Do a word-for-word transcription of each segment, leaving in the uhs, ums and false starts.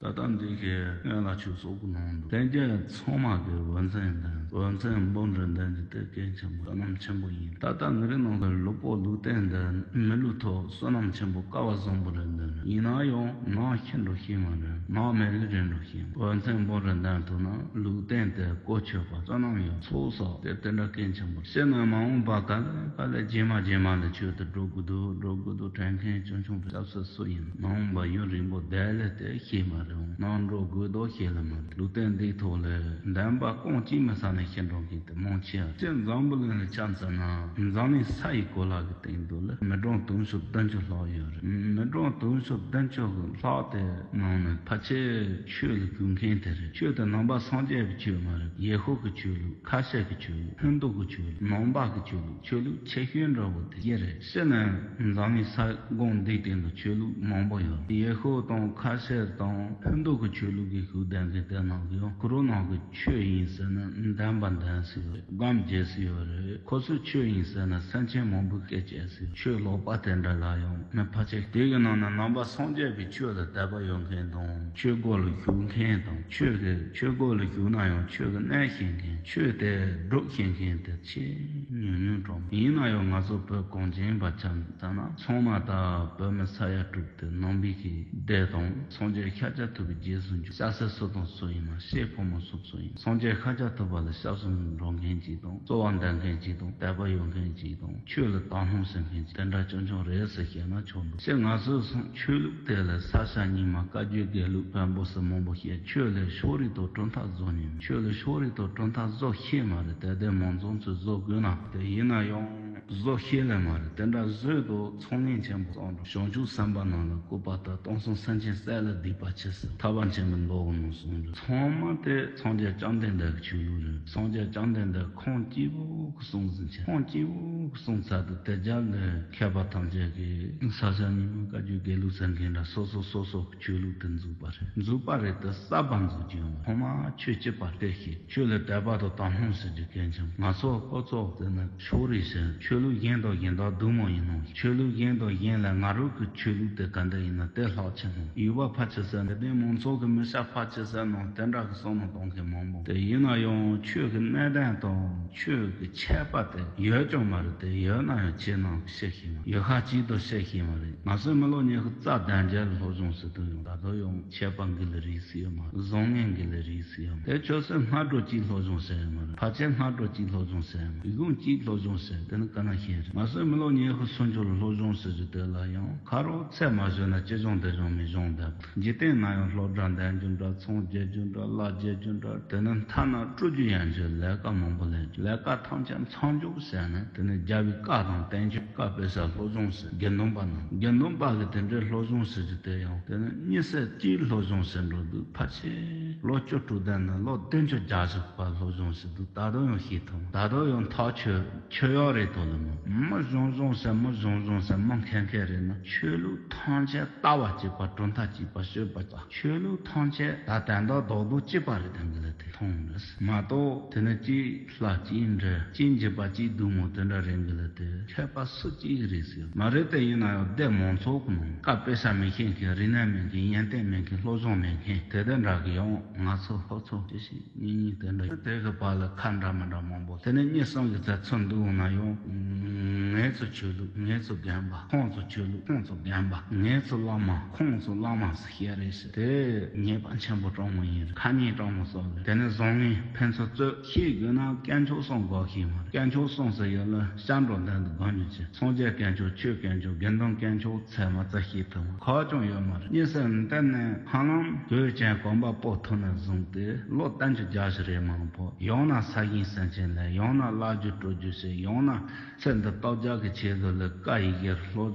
ད་ལྟ་འདི་གའི་སྔོན་ལ་ཆོས་ཚོགས་ཀྱི་ནང་དུ་དེ་གའི་ཚང་མ་གི་འོད་མཚན་ལྡན། འོད་མཚན་འབུམ་རེ་ལྡན་གྱི་དེ་གལ་ཆེན་པོ་བསོད་ནམས་ཆེན་པོ་ཡིན། ད་ལྟ་ངའི་ནང་གི་ལུས་པོ་ལུས་རྟེན་འདི་མི་ལུས་ཐོག་བསོད་ནམས་ཆེན་པོ་སྐལ་བ་བཟང་པོ་རེ་ལྡན། ཡིན་ན་ཡང་ནང་ཤི་འགྲོ་ཤེས་མ་རེད། ནང་མི་ལུས་རེ་འགྲོ་ཤེས། འོད་མཚན་འབུམ་རེ་ལྡན་ཐུབ་ན་ལུས་རྟེན་དེ་གོ་ཆོད་པ་བསོད་ནམས་ཡོད་ཚོགས་བསགས་དེ་དེ་འདྲ་གལ་ཆེན་པོ་རེད། ཤི་ན་མ་འོངས་པ་ག་ལེ་ག་ལེ་རྗེས་མ་རྗེས་མ་ལ་ཆོས་དེ་འགྲོ་དགོས་འདུག་འགྲོ་དགོས་འདུག་དྲན་མཁན་ཆུང་ཆུང་རེད། སྐྱབས་སུ་སུ་ཡིན། མ་འོངས་པ་ཡུན་རིང་པོ་བསྡད་ལས་དེ་ཤེས་མ་རེད། ནང་འགྲོ་དགོས་དོ་ཤེས་ལ་མ་རེད། ལུས་རྟེན་འདིའི་ཐོག་ལ་བདེན་པ་རྐང་གཅིག་མི་ཟ་ནས་ཤི་འགྲོ་མཁན་དེ་མང་ཆེ་བ། སྤྱིར་འཛམ་བུ་གླིང་ལ་ཆ་མཚོན་ན་འཛམ་གླིང་ས་ཡི་གོ་ལ་གི་སྟེང་དུ་ལ་མི་གྲངས་དུང་ཕྱུར་བདུན་ཅུ་ལྷག་ཡོད་རེད། མི་གྲངས་དུང་ཕྱུར་བདུན་ཅུ་ལྷག་དེ་ནང་ནས་ཕལ་ཆེར་ཆོས་ལ་གུས་མཁན་དེ་རེད། ཆོས་དེ་ནང་པ་སངས་རྒྱས་པའི་ཆོས་མ་རེད། ཡེ་ཤུ་གི་ཆོས་ལུགས། ཁ་ཤས་ཀྱི་ཆོས་ལུགས། ཧིན་རྡུ་གི་ཆོས་ལུགས། ནང་པ་གི་ཆོས་ལུགས། ཆོས་ལུགས་ཆེ་ཤོས་འདྲ་བོ་དེ་ཡེ་རེད། ཤི་ནས་འཛམ་གླིང་ས་སྒང་འདིའི་སྟེང་དུ་ཆོས་ལུགས་མང་པོ་ཡོད། ཡེ་ཤུ་དང་ཁ་ཤས་དང་ཧིན་རྡུ་གི་ཆོས་ལུགས་ཀྱི་ཤུགས་ལྡན་མཁན་དེ་ནང་གི་ཡང་ཁོ་རང་ནང་གི་ཆོས་ཡིན་ཟེར་ན་བདེན་པ་བདེན་ཟེར་ཡོད་རེད། སྒོམ་རྒྱག་ཟེར་ཡོད་རེད། ཁོ་ཚོའི་ཆོས་ཡིན་ཟེར་ན་སེམས་ཅན་མང་པོའི་སྐད་ཆ་ཟེར། ཆོས་ལོག་པ་དེ་འདྲ་ལ་ཡང་མི་ཕལ་ཆེར། དེ་གི་ནང་ན་ནང་པ་སངས་རྒྱས་པའི་ཆོས་ལ་དད་པ་ཡོད་མཁན་དང་། ཆོས་སྒོ་ལ་ཞུགས་མཁན་དང་། ཆོས་ཀྱི་ཆོས་སྒོ་ལ་ཞུགས་ན་ཡང་ཆོས་ཀྱི་གནད་ཤེས་མཁན། ཆོས་དེ་སྒྲུབ་ཤེས་མཁན་དེ་ཆེས་ཉུང་ཉུང་འགྲོ། ཡིན་ན་ཡང་ང་ཚོ་བོད་གངས་ཅན་པ་ཆ་ཚང་ན་ཚང་མ་ད་བོད་མི་ས་ཡ་དྲུག་དེ་ནང་པའི་གི་སྡེ་དང་། སངས་རྒྱས་ཤཱཀྱ་ཐུབ་པའི་རྗེས་སུ་འཇུག། སྐྱ་སེར་སུ་དང་སུ་ཡིན་ན་ཤེས་ཕོ་མོ་སུ་སུ་ཡིན། སངས་རྒྱས་ཤཱཀྱ་ཐུབ་པ་ལ་སྐྱབས་སུ་འགྲོ་མཁན་གཅིག་དང་། གསོལ་བ་འདེབས་མཁན་གཅིག་དང་། དད་པ་ཡོད་མཁན་གཅིག་དང་། ཆོས་ལ་དག་སྣང་ཟེར་མཁན་གཅིག་དེ་འདྲ་ཆུང་ཆུང་རེད་ཟེར་བཤད་ན་ཆོག་འདུག། ཅེས་ང་ཚོས་སོང་ཆོས་ལུགས་དེ་ལ་ས་སྐྱ་རྙིང་མ་བཀའ་བརྒྱུད་དགེ་ལུགས་བོན་པོ་ཟེར་མང་པོ་བཤད། ཆོས་ལ་ཕྱོགས་རིས་དང་གྲུབ་མཐའ་བཟོ་ཉན། ཆོས་ལ་ཕྱོགས་རིས་དང་གྲུབ་མཐའ་བཟོ་ཤེས་མ་རེད། དེ་དེ་མང་ཚོགས་ཚོས་བཟོ་དགོས་ན་དེ་ཡིན་ན་ཡང་། བཟོ་ཤེས་ལེ་མ་རེད། དེ་འདྲ་བཟོས་དུས་ཚོགས་ངན་ཆེན་པོ་བསགས་འགྲོ། བྱང་ཆུབ་སེམས་དཔའ་རྣམས་ལ་བསྐུལ་བ་ལྟར། སྟོང་གསུམ་སེམས་ཅན་བསད་ལ་སྡིག་པ་ཆེ་ཟེར། ཐར་པ་ཆེན་པོའི་མདོ་གི་ནང་གསུངས་འདུག། ཚང་མ་དེ་སངས་རྒྱས་བཅོམ་ལྡན་འདས་ཀྱི་ཆོས་ལུགས་རེད། སངས་རྒྱས་བཅོམ་ལྡན་འདས་ཁོང་སྐྱེས་བུ་གི་གསུང་ཟིན་ཆེ། ཁོང་སྐྱེས་བུ་གི་གསུང་ཚར་དུས་དེ་རྒྱབ་ལ་མཁས་པ་ཐམས་ཅད་ཀྱིས་ས་སྐྱ་རྙིང་མ་བཀའ་བརྒྱུད་དགེ་ལུགས་ཟེར་མཁན་འདྲ་སོ་སོ་སོ་སོ་གི་ཆོས་ལུགས་དེ་འཛུགས་པ་རེད། འཛུགས་པ་རེད་དེ་གསར་པ་འཛུགས་རྒྱུ་ཡོང་། ཁོང་མ་ཆོས་གཅིག་པ་དེ་ཤེས། ཆོས་ལ་དད་པ་དང་དག་སྣང་ཟེར་རྒྱུ་གལ་ཆེན། ང་ཚོ་ཁོ་ཚོ་དེ་ནི་ཕྱོགས་རིས་ཟེར། ཆོས་ལུགས་གཞན་དང་གཞན་དག་སྡུག་མོ་ཡིན་ནོ། ཆོས་ལུགས་གཞན་དང་གཞན་ལས་ང་རང་གི་ཆོས་ལུགས་དེ་ག་འདྲ་ཡིན་ན་དེ་ལྷག་ཆེ་ནོ། ཡུལ་པ་ཕལ་ཆེ་ས་ནི་དེ་མང་ཚོགས་ཀྱི་མི་ཤ་ཕལ་ཆེ་ས་ནང་དེ་འདྲ་གི་བསམ་བློ་གཏོང་མཁན་མང་པོ། དེ་ཡིན་ན་ཡང་ཆོས་ཀྱི་གནད་དོན་དང་ཆོས་ཀྱི་ཁྱད་པར་དེ་ཡོད་ཀྱང་མ་རེད། དེ་ཡོད་ན་ཡང་ཁྱེད་རྣམས་ཤེས་ཤེས་མ། ཡུལ་ཤ་གཅིག་ཏུ་ཤེས་ཤེས་མ་རེད། ང་ཚོའི་མི་ལོ་ཉི་ཤུ་རྩ་བདུན་རྗེས་ལ་སློབ་སྦྱོང་ཟེར་དུས་ཡང་ད་དུང་ཡང་ཁྱད་པར་འགི་ལ་རིགས་སུ་ཡོད་མ་རེད། བཟང་ངན་འགི་ལ་རིགས་སུ་ཡོད་མ་རེད། དེ་ཆོས་སྲིད་སྔ་དྲོ་གཅིག་སློབ་སྦྱོང་ཟེར་ཡོད་མ་རེད། ཕལ་ཆེར་སྔ་དྲོ་གཅིག་སློབ་སྦྱོང་ཟེར་ཡོད་མ་རེད། གཞུང་གཅིག་སློབ་སྦྱོང་ཟེར་དེ་ནི་ག་ན་ཤེས་རེད། ང་ཚོའི་མི་ལོ་ཉི་ཤུ་སུམ་ཅུ་ལ་སློབ་སྦྱོང་ཟེར་རྒྱུ་དེ་ལ་ཡང་ཁ་རོག་ཚད་མ་བཟོས་ན་ཅི་སྦྱོང་དེ་སྦྱོང་མི་སྦྱོང་བསྡད། འཇིག་རྟེན་ན་ཡང་སློབ་གྲྭ་འདོན་རྒྱུ་འདྲ། ཚོང་རྒྱག་རྒྱུ་འདྲ། གླ་རྒྱག་རྒྱུ་འདྲ། དེ་ནི་མཐའ་ན་སྤྲོ་རྒྱུ་ཡན་ཆོད་ལས་ཀ་མང་པོ་ལས། ལས་ཀ་ཐམས་ཅད་མཚམས་འཇོག་བྱས་ནས་དེ་ནི་རྒྱལ་བའི་བཀའ་དང་བསྟན་བཅོས། བཀའ་དཔེ་ཆ་སློབ་སྦྱོང་ཟེར། དགེ་འདུན་པ་རྣམས། དགེ་འདུན་པ་གི་དེ་འདྲའི་སློབ་སྦྱོང་ཟེར་རྒྱུ་དེ་ཡང་དེ་ནི་མི་ཚེ་གཅིག་སློབ་སྦྱོང་ཟེར་འགྲོ་དུས་ཕལ་ཆེར་ལོ་བཅུ་དྲུག་ལྡན་ནས་ལོ་བདུན་ཅུ་བརྒྱད་ཅུ་བར་སློབ་སྦྱོང་ཟེར་དུས་ད་དུང་ཡང་ཤེས་ཐུབ། ད་དུང་ཡང་ཐག་ཆོད། ཆོས་ཡག་རེད་དོ་ལ་མོ། མི་གཞུང་གཞུང་ཟེར། མི་གཞུང་གཞུང་ཟེར། མི་མཁས་མཁས་རེད་ན་ཆོས་ལུགས་ཐམས་ཅད་ལྟ་བ་གཅིག་པ། གྲུབ་མཐའ་གཅིག་པ། སྤྱོད་པ་གཅིག་པ། ཆོས་ལུགས་ཐམས་ཅད་ད་དོན་དག་རྡོག་རྡོག་གཅིག་པ་རེད། དེ་འདི་ལ་དེ་མཐོང་རེད་མ་གཏོགས་དེ་ནི་གཅིག་ལྷ་གཅིག་འདྲེ། གཅིག་འཇིགས་པ་གཅིག་སྡུག་མོ་དེ་འདྲ་རེད། འདི་ལ་དེ་མཁས་པ་སུ་གཅིག་རེད་ཟེར། མ་རེད་དེ་ཡིན་ན་ཡང་སྡེ་མང་ཚོགས་ཀྱི་ནང་བཀའ་དཔེ་ཆ་མི་ཤེས་མཁན། རིག་གནས་མེད་མཁན། ཡོན་ཏན་མེད་མཁན། སློབ་སྦྱོང་མེད་མཁན་དེ་དེ་འདྲ་གི་ཡང་ང་ཚོ་ལྷོ་ཕྱོགས་ཅི་ཞིག་གཉིས་གཉིས་དེ་འདྲ། དེ་གི་བར་ལ་ཁ་འདྲ་མི་འདྲ་མང་པོ། དེ་ནས་གཉིས་གསུམ་གྱི་ཚད་ཚུར་འདུག་ན་ཡང་། ངེད་ཚོ་ཆོས་ལུགས། ངེད་ཚོ་རྒན་པ། ཁོང་ཚོ་ཆོས་ལུགས། ཁོང་ཚོ་རྒན་པ། ངེད་ཚོ་བླ་མ། ཁོང་ཚོ་བླ་མ་ཟེར་བཤད་རེད་ཟེར། དེ་ཉེས་པ་ཆེན་པོ་སྤྲང་མོ་ཡིན་རེད། ཁ་ཉེས་སྤྲང་མོ་སོགས་རེད། དེ་ནས་བཟང་ངན་ཕན་ཚུན་རྩོད་ཤེས་དགོས་ན་དཀོན་མཆོག་གསུམ་དགོས་ཤེས་མ་རེད། དཀོན་མཆོག་གསུམ་ཟེར་ཡོད་ལ་སྐྱབས་འགྲོ་མདུན་དུ་དགོངས་རྒྱུ་ཅན། སངས་རྒྱས་དཀོན་མཆོག་ཆོས་དཀོན་མཆོག་དགེ་འདུན་དཀོན་མཆོག་ཚད་མ་རྩ་ཤེས་ཐུབ་མ་ཁག་ཅུང་ཡོད་མ་རེད། གཉིས་སུ་འདི་ནི་ཧ་ལམ་དུས་ཆེན་གོམ་པ་སྤོ་ཐུབ་ནས་བཟུང་སྟེ་ལོ་བདུན་ཅུ་བརྒྱད་ཅུ་རེ་མང་པོ་ཡང་ན་ས་ཞིང་སེམས་ཅན་ལ། ཡང་ན་བླ་བརྒྱུད་སྤྲོ་རྒྱུ་ཞིག། ཡང་ན་ཚེ་འདི་སྟོབས་རྒྱལ་གྱི་ཆེད་དུ་ལ་བཀའ་ཡི་གེར་སློབ་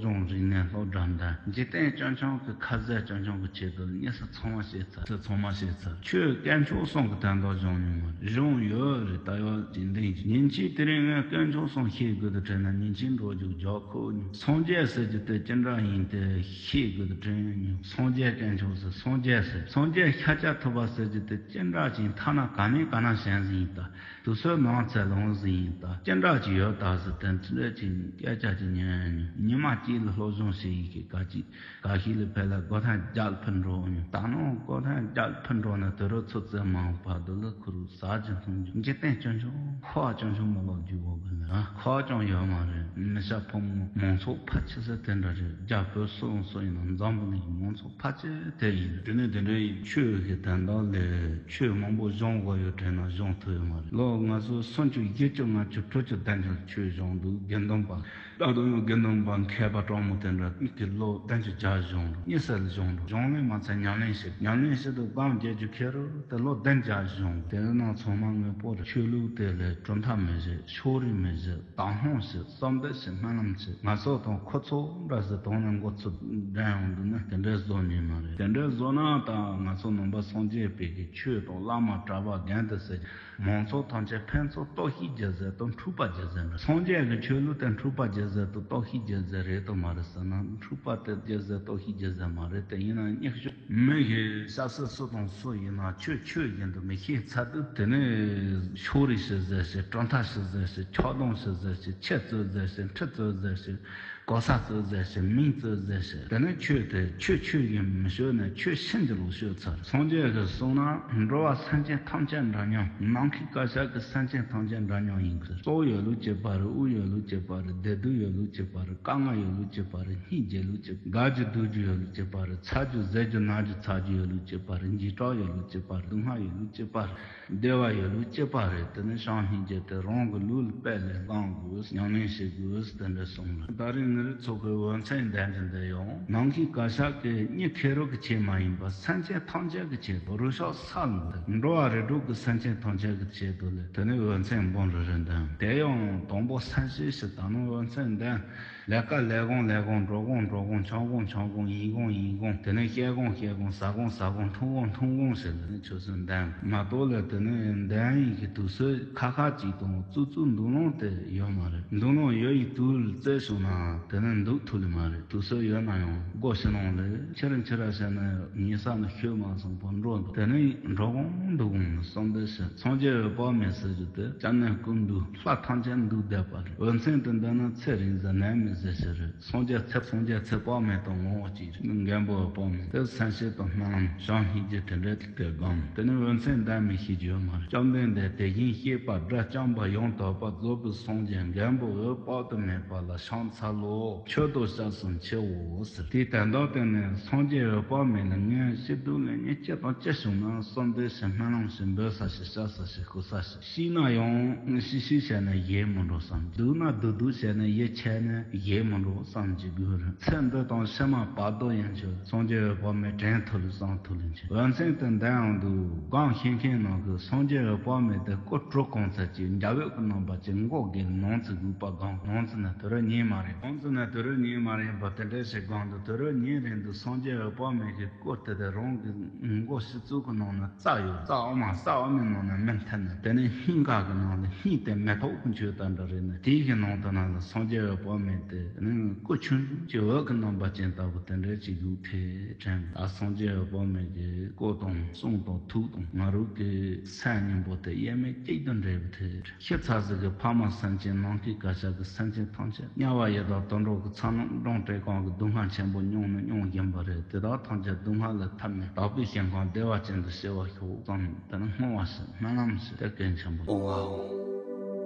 སྦྱོང་རིག་གནས་སློབ་གྲྭ་འདྲ། འཇིག་རྟེན་སྐྱོང་ཆུང་གི་ཁ་ཟས་སྐྱོང་ཆུང་གི་ཆེད་དུ་ལ་གཉིས་སུ་ཚང་མ་ཤེས་ཚར། ཚང་མ་ཤེས་ཚར། ཆོས་དཀོན་མཆོག་གསུམ་གྱི་དོན་དག་སྦྱོང་མྱོང་བ་རེད། སྦྱོང་ཡོད་རེད། ད་ཡོད་ཅིག་འདི་ཉིན་གཅིག་དེ་རིང་ངས་དཀོན་མཆོག་གསུམ་ཤེས་དགོས་དུ་དྲན་ན་ཉིན་གཅིག་འགྲོ་རྒྱུ་རྒྱག་ཁོ་ནི། སངས་རྒྱས་ཟེར་རྒྱུ་དེ་ཅི་འདྲ་ཡིན་དེ་ཤེས་དགོས་དུ་དྲན་མྱོང་། སངས་རྒྱས་དཀོན་མཆོག་ཟེར། སངས་རྒྱས་ཟེར། སངས་རྒྱས་ཤཱཀྱ་ཐུབ་པ་ཟེར་རྒྱུ་དེ་ཅི་འདྲ་ཅིག་ཐ་ན་ག་ནས་ག་ན་གཞན་ཟིག་ཡིན་ད། དུས་ཚོད་ནང་ཚད་ལོངས་ཟིག་ཡིན་ད། ཅི་འདྲ་ཅིག་ཡོད་ད་ཟེར་དེ་ ཚུལ་ལས་ཅིག་སྐད་ཆ་ཅིག་ཉན་ཡང་ཉི་མ་གཅིག་ལ་སློབ་སྦྱོང་བྱེད་ཡི་གེ་ག་ཅིག་ག་ཤི་ལ་ཕེ་ལ་སྒོ་ཐང་རྒྱལ་ཕུན་འགྲོ་ཡང་ད་ནང་སྒོ་ཐང་རྒྱལ་ཕུན་འགྲོ་ན་དུ་རུ་ཚོ་ཙེ་མང་བ་དུ་ལ་ཁུ་རུ་ཟ་རྒྱུ་འཐུང་རྒྱུ་འཇིག་རྟེན་སྐྱོན་ཆུང་ཁོ་བ་སྐྱོན་ཆུང་མ་ལོག་རྒྱུ་བོ་གི་ལ་ཁོ་བ་ཀྱང་ཡོད་མ་རེད། མི་ཤ་ཕོ་མོ་མང་ཚོགས་ཕལ་ཆེ་ས་དེ་འདྲ་རེད། རྒྱ་བོད་སུ་ཡང་སུ་ཡིན་ན་འཛམ་བུ་གླིང་མང་ཚོགས་ཕལ་ཆེར་དེ་ཡིན། དེ་ནས་དེ་འདྲ་ཡིན་ཆོས་ཀྱི་དོན་དག་ལས་ཆོས་མང་པོ་སྦྱོང་དགོས་ཡོད་དྲན་ན་སྦྱོང་ཐུབ་ཡོད་མ་རེད། ལོ་ང་ཚོ་སུམ་ཅུ་བཞི་བཅུ་ལྔ་བཅུ་དྲུག་ཅུ་བདུན་ཅུ་ཆོས་སྦྱོང་འདུག་དགེ་འདུན་པ་ད་དུང་ཡང་དགེ་འདུན་པ་མཁས་པ་གྲོགས་མོ་དེ་འདྲ་གི་ལོ་བདུན་ཅུ་བརྒྱ་སྦྱོང་འདུག་དམིགས་བསལ་སྦྱོང་འདུག་སྦྱོང་ལེན་མ་ཚད་ཉམས་ལེན་བྱེད། ཉམས་ལེན་བྱེད་དུ་སྒོམ་རྒྱག་རྒྱུ་ཁེ་རུ་དེ་ལོ་བདུན་བརྒྱ་སྦྱོང་འདུག་དེ་ནང་ཚང་མ་ངོས་པོ་རེད། ཆོས་ལུགས་དེ་ལས་གྲུབ་མཐའ་མི་བཞེས། ཕྱོགས་རིས་མི་བཞེས། དག་སྣང་བྱེད། བསམ་འདུན་བྱེད། སྨོན་ལམ་བྱེད། ང་ཚོ་དང་ཁོ་ཚོ་འདྲ་ཟེར་དོན་ནི་འགོ་ཚུགས་འདྲ་ཡོང་འདུག་ན་དེ་འདྲའི་བཟོ་ཉན་མ་རེད། དེ་འདྲའི་བཟོ་ན་ད་ང་ཚོ་ནང་པ་སངས་རྒྱས་པའི་གི་ཆོས་དང་བླ་མ་གྲྭ་པ་རྒན་དུ་ཟེར་མང་ཚོགས་ཐམས་ཅད་ཕན་ཚུན་རྟོག་ཞིབ་རྒྱག་ཟེར་དང་འཁྲུག་པ་རྒྱག་ཟེར་འདྲ། སངས་རྒྱས་ཀྱི་ཆོས་ལུགས་དེ་འཁྲུག་པ་རྒྱག་ཟེར་དང་རྟོག་ཞིབ་རྒྱག་ཟེར་རེད་དང་མ་རེད་ཟེར་ན་འཁྲུག་པ་དེ་རྒྱག་ཟེར་རྟོག་ཞིབ་རྒྱག་ཟེར་མ་རེད། དེ་ཡིན་ན་སྙིགས་ཤོག་མི་ཞིག་ཤ་སུ་སུ་དང་སུ་ཡིན་ན་ཆོས་ཆོས་བཞིན་དུ་མི་ཤེས་ཚར་དུས་དེ་ནས་ཕྱོགས་རིས་ཤིག་ཟེར་ཞིག་གྲུབ་མཐའ་ཤིག་ཟེར་ཞིག་ཆགས་སྡང་ཤིག་ཟེར་ཞིག་ཆེ་བརྩོན་ཟེར་ཞིག་འཕྲི་བརྩོན་ཟེར་ཞིག་གོ་ས་བརྩོན་ཟེར་ཞིག་མིང་བརྩོན་ཟེར་ཞིག་དེ་ནས་ཆོས་དེ་ཆོས་ཆོས་བཞིན་མི་ཤོད་ནས་ཆོས་ཤིན་ཏུ་ལོག་ཤོད་ཚར། སངས་རྒྱས་ཀྱིས་གསུངས་ན་འགྲོ་བ་སེམས་ཅན་ཐམས་ཅད་འདྲ་མཉམ། ནམ་མཁའི་བཀའ་ཤག་གི་སེམས་ཅན་ཐམས་ཅད་འདྲ་མཉམ་ཡིན་གྱི་རེད། སྲོག་ཡོད་ལུགས་གཅིག་པ་རེད། དབུགས་ཡོད་ལུགས་གཅིག་པ་རེད། བདེ་སྡུག་ཡོད་ལུགས་གཅིག་པ་རེད། དཀའ་ངལ་ཡོད་ལུགས་གཅིག་པ་རེད། སྙིང་རྗེ་ལུགས་གཅིག་དགའ་རྒྱུ་སྡུག་རྒྱུ་ཡོད་ལུགས་གཅིག་པ་རེད། ཚ་རྒྱུ་ཟེར་རྒྱུ་ན་རྒྱུ་ཚ་རྒྱུ་ཡོད་ལུགས་གཅིག་པ་རེད། འཇིགས་སྐྲག་ཡོད་ལུགས་གཅིག་པ་རེད། སྡུག་བསྔལ་ཡོད་ལུགས་གཅིག་པ་རེད། བདེ་བ་ཡོད་ལུགས་གཅིག་པ་རེད། དེ་ནི་བྱམས་སྙིང་རྗེ་དེ་རང་གི་ལུས་ལ་དཔེ་ལས་བླང་དགོས། ཉམས་ལེན་བྱེད་དགོས་དེ་འདྲ་གསུངས་ལ། ད་རིང་ངེད་རིགས་ཚོ་གི་འོད་མཚན་ལྡན་གྱི་འདི་ཡང་ནམ་མཁའི་བཀའ་ཤག་གི་མི་ཁེར་རོ་གི་ཆེད་མ་ཡིན་པར་སེམས་ཅན་ཐམས་ཅད་ཀྱི་ཆེད་དུ་རུ་ཤག་ས་ལ་འདི་འགྲོ་བ་རིགས་དྲུག་གི་སེམས་ཅན་ཐམས་ཅད་ཀྱི་ཆེད་དུ་ལས་དེ་ནི་འོད་མཚན་འབུམ་རེ་རེ་འདོན། དེ་ཡང་དང་པོ་སེམས་ཅན་ཞིག་ད་ནི་འོད་མཚན་འདོན། ལས་ཀ་ལས་གང་ལས་གང་འགྲོ་གང་འགྲོ་གང་འཆང་གང་འཆང་གང་ཡིན་གང་ཡིན་གང་དེ་ནས་བཤད་གང་བཤད་གང་ཟ་གང་ཟ་གང་འཐུང་གང་འཐུང་གང་ཟེར་ལ་ནི་ཆོས་སུ་འདོན་མ་གཏོགས་ལ་དེ་ནས་འདོན་ཡིན་གྱི་དུས་ཚོད་ཁ་ཁ་ཅིག་དང་བཙུགས་བཙུགས་འདུག་ལོང་དེ་ཡོད་མ་རེད། འདུག་ལོང་ཡོད་ཡི་དུས་ལ་བཙལ་བྱུང་ན་དེ་ནས་འདུག་ཐུབ་ལེ་མ་རེད། དུས་ཚོད་ཡོད་ན་ཡང་སྒོ་ཕྱི་ནང་ལ་ཕྱིར་ཕྱིར་བྱས་ན་ཉེ་ས་ནས་ཤོད་མ་སོང་བར་འགྲོ་འདུག་དེ་ནས་འགྲོ་གང་འདུག་གང་ལ་བསམ་འདུན་བྱེད། སངས་རྒྱས་འོད་དཔག་མེད་ཟེར་རྒྱུ་དེ་སྐྱབས་གནས་ཀུན་འདུས། ལྷ་ཐམས་ཅད་འདུས་བསྡད་པ་རེད། འོད་མཚན་དུ་འདི་ནི་ཚེ་རིང་ཟེར་ནས་མི་ཟེར་ཞིག་རེད། སངས་རྒྱས་ཚེ་སངས་རྒྱས་ཚེ་དཔག་མེད་དང་ངོ་བོ་གཅིག་རེད། རྒན་པོ་འོད་དཔག་མེད་དེ་སེམས་བསྐྱེད་དང་སྨོན་ལམ་བྱམས་སྙིང་རྗེ་དེ་འདྲའི་དེ་སྒོམ། དེ་ནི་འོད་མཚན་འདི་མི་ཤེས་རྒྱུ་མ་རེད། བཅོམ་ལྡན་འདས་དེ་བཞིན་གཤེགས་པ་དགྲ་བཅོམ་པ་ཡང་དག་པར་རྫོགས་པའི་སངས་རྒྱས་མགོན་པོ་འོད་དཔག་ཏུ་མེད་པ་ལ་ཕྱག་འཚལ་ལོ། མཆོད་དོ་སྐྱབས་སུ་མཆིའོ་ཟེར། དེའི་དོན་དག་དེ་ནི་སངས་རྒྱས་འོད་དཔག་མེད་ལ་ངས་སྐྱིད་སྡུག་ལས་ངན་ཅི་དང་ཅི་བྱུང་ན་བསམ་འདུན་བྱེད། སྨོན་ལམ་བྱེད། འབོད་ས་ཞིག་བཤགས་ས་ཞིག་ཞུ་ས་ཞིག་ཤི་ན་ཡང་ཤི་ཤི་བྱས་ནས་ཡིད་མི་འགྲོ་བསམ། སྡུག་ན་སྡུག་སྡུག་བྱས་ནས་ཡིད་ཆད་ནས་ཡིད་མི་འགྲོ་བསམ་གྱི་དགོས་རེད། ཚེ་འདི་དང་ཕྱི་མ་བར་དོ་ཡན་ཆོད་སངས་རྒྱས་འོད་དཔག་མེད་དྲན་ཐུབ་ལ་བསམ་ཐུབ་ལ་འཆི། འོད་མཚན་དེ་འདོན་ཡང་འདུག་གང་ཤེས་མཁན་ནང་གི་སངས་རྒྱས་འོད་དཔག་མེད་དེ་སྐུ་གྲུབ་གང་ཚད་ཀྱི་འཇའ་འོད་ཀྱི་རྣམ་པ་ཅིག་མགོ་སྒེར་ནང་ཚུད་དགོས་པ་གང་ནང་ཚུད་ན་དུ་རུ་ཉིན་མ་རེད། ནང་ཚུད་ན་དུ་རུ་ཉིན་མ་རེད་པ་དེ་འདྲ་ཞིག་གང་འདུག་དུ་རུ་ཉིན་རེད་འདུག་སངས་རྒྱས་འོད་དཔག་མེད་ཀྱི་སྐུ་དེ་དེ་རང་གི་མགོ་ཕྱི་ཚུལ་གྱི་ནང་ན་རྩ་ཡོད། རྩ་འོ་མ་རྩ་འོ་མའི་ནང་ན་མི་མཐུན་ནས་དེ་ནས་སྙིང་ག་གི་ནང་ལ་སྙིང་དེ་མེ་ཏོག་གི་མཆོད་ལྟར་འདྲ་རེད་ནས་དེའི་གི་ནང་དུ་ན་ལ་སངས་རྒྱས་འོད་དཔག་མེད་དེ་ནི་སྐུ་ཆུང་ཆུང་གི་འོད་ཀྱི་རྣམ་པ་ཅན་ལྟ་བུ་དེ་འདྲ་ཅིག་ཡོད་ཐལ་དྲན། ད་སངས་རྒྱས་འོད་དཔག་མེད་ཀྱི་སྐུ་དང་གསུང་དང་ཐུགས་དང་ང་རང་གི་སེམས་སྙིང་པོ་དེ་དབྱེར་མེད་གཅིག་ཏུ་འདྲེས་པ་དེ་རེད། ཤི་ཚར་ཟིག་གི་ཕ་མ་སེམས་ཅན་ནམ་མཁའི་བཀའ་ཤག་གི་སེམས་ཅན་ཐམས་ཅད་དམྱལ་བ་ཡི་དྭགས་དུད་འགྲོ་གི་ཚ་ནང་སྒྲུང་བྲལ་གང་གི་སྡུག་བསྔལ་ཆེན་པོ་མྱོང་ནི་མྱོང་བཞིན་པ་རེད། དེ་དག་ཐམས་ཅད་སྡུག་བསྔལ་ལས་ཐར་ནས་དག་པའི་ཞིང་ཁམས་བདེ་བ་ཅན་དུ་སྐྱེ་བར་ཤོག་བསམ་དེ་ནི་བསྔོ་བ་ཞིག་སྨོན་ལམ་ཞིག་དེ་གལ་ཆེན་པོ། ཨོ་ཝའོ།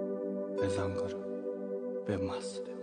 བེ་ཟང་གར། བེ་མ་སི་བེ།